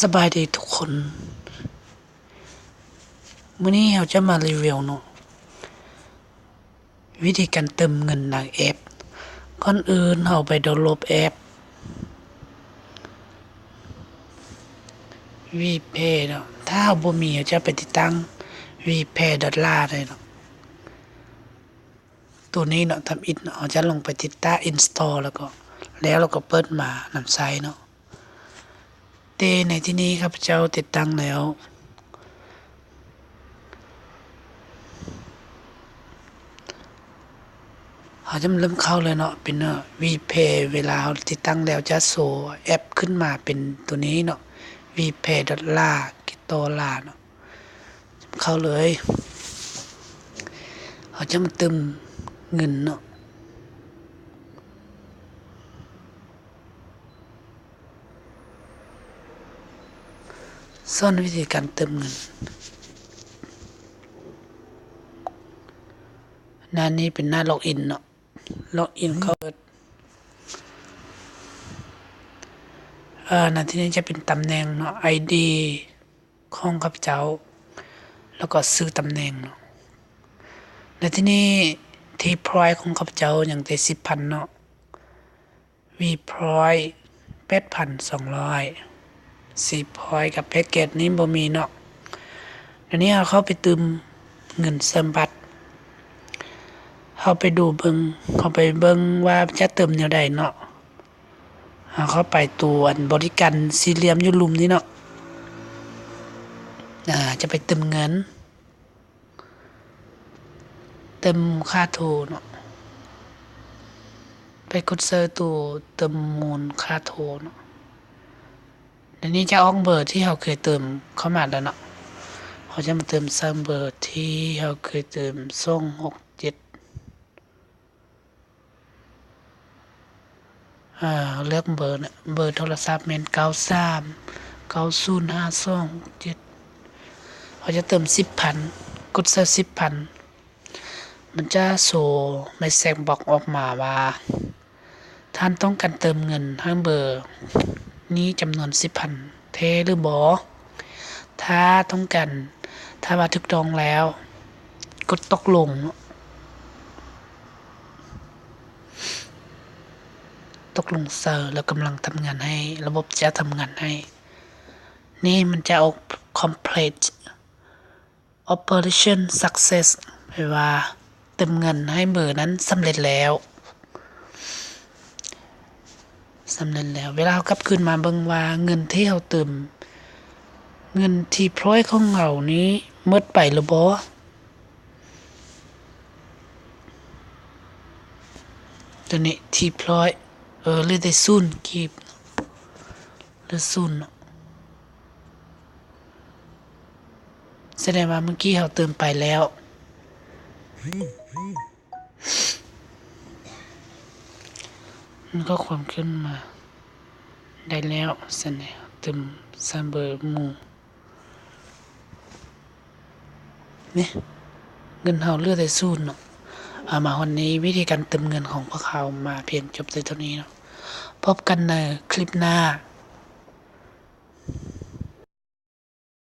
ສະບາຍດີທຸກຄົນ, ມື້ນີ້ເຮົາຈະມາຣີວິວເນາະ ວິທີການເຕີມເງິນໃນແອັບ. ກ່ອນອື່ນເຮົາໄປດາວໂຫຼດແອັບ ວີແພ ເນາະ, ຖ້າເຮົາບໍ່ມີ ເຮົາຈະໄປຕິດຕັ້ງ ວີແພ ດອດລາ ໄດ້ເນາະ. ໂຕນີ້ເນາະ ທຳອິດເນາະ ເຮົາຈະລົງໄປຕິດຕັ້ງ ອິນສະຕໍ ແລ້ວກໍ ແລ້ວ ແລ້ວກໍເປີດມານຳໃຊ້ເນາະ. ແຕ່ໃນທີ່ນີ້ຂ້າພະເຈົ້າຕິດຕັ້ງແລ້ວ. ເຮົາຈະເລີ່ມເຂົ້າເລີຍເນາະ ເປັນ ເອີ ວີແພ ເວລາເຮົາຕິດຕັ້ງແລ້ວຈະໂຊແອັບຂຶ້ນມາເປັນໂຕນີ້ເນາະ ວີແພ ດອດລາ ກິໂຕລາ ເນາະ. ເຂົ້າເລີຍ ເຮົາຈະມາເຕີມເງິນເນາະ. ສອນວິທີການເຕີມເງິນ. ໜ້ານີ້ເປັນໜ້າລັອກອິນເນາະ, ລັອກອິນເຂົ້າ ເອີ ໜ້າທີ່ນີ້ຈະເປັນຕຳແໜ່ງເນາະ ໄອດີ ຂອງຂ້າພະເຈົ້າ ແລ້ວກໍຊື່ຕຳແໜ່ງເນາະ. ແລະ ທີນີ້ ທີພອຍຂອງຂ້າພະເຈົ້າຍັງແຕ່ສິບພັນເນາະ, ວີພອຍ ແປດພັນສອງຮ້ອຍ, ຊີພອຍກັບແພັກເກັດນີ້ບໍ່ມີເນາະ. ດຽວນີ້ເຮົາເຂົ້າໄປຕື່ມເງິນເສີມບັດ, ເຮົາໄປດູເບິ່ງ ເຮົາໄປເບິ່ງວ່າຈະເຕີມແນວໃດເນາະ. ເຮົາເຂົ້າໄປໂຕອັນບໍລິການສີ່ຫຼ່ຽມຢູ່ລຸ່ມນີ້ເນາະ, ອາ ຈະໄປເຕີມເງິນ, ເຕີມຄ່າໂທເນາະ, ໄປກົດໃສ່ໂຕເຕີມມູນຄ່າໂທເນາະ. ດຽວນີ້ຈະອອກເບີທີ່ເຮົາເຄີຍເຕີມເຂົ້າມາແລ້ວເນາະ, ເຮົາຈະມາເຕີມໃສ່ເບີທີ່ເຮົາເຄີຍເຕີມ ສອງຫົກເຈັດ ເອີ ເລືອກເບີ ເບີໂທລະສັບແມ່ນ ເກົ້າສາມ ເກົ້າສູນ ຫ້າສອງ ເຈັດ. ເຮົາຈະເຕີມສິບພັນ, ກົດໃສ່ສິບພັນ, ມັນຈະໂຊແມັດເຊັດບັອກອອກມາວ່າ ທ່ານຕ້ອງການເຕີມເງິນໃຫ້ເບີນີ້ຈຳນວນສິບພັນແທ້ຫຼືບໍ່? ຖ້າຕ້ອງການ, ຖ້າວ່າຖືກຕ້ອງແລ້ວ ກົດຕົກລົງ, ຕົກລົງໃສ່ ແລ້ວກຳລັງທຳງານໃຫ້, ລະບົບຈະທຳງານໃຫ້. ນີ້ມັນຈະອອກ complete operation success ແປວ່າເຕີມເງິນໃຫ້ເບີນັ້ນສຳເລັດແລ້ວ, ສຳເລັດແລ້ວ. ເວລາເຮົາກັບຄືນມາເບິ່ງວ່າເງິນທີ່ເຮົາເຕີມ, ເງິນທີພອຍຂອງເຮົານີ້ໝົດໄປຫຼືບໍ່? ຕົວນີ້ທີພອຍ ເອີ ເຫຼືອແຕ່ສູນກີບ ເຫຼືອສູນເນາະ. ສະແດງວ່າມື້ກີ້ເຮົາເຕີມໄປແລ້ວ. ມັນກໍຄວາມຂຶ້ນມາໄດ້ແລ້ວ. ສະແດງເຕີມໃສ່ເບີໝູ່. ນີ້ ເງິນເຮົາເຫຼືອແຕ່ສູນເນາະ. ເອົາ ມາຮອດນີ້ ວິທີການເຕີມເງິນຂອງພວກເຮົາມາພຽງຈົບແຕ່ເທົ່ານີ້ເນາະ. ພົບກັນໃນຄລິບໜ້າ.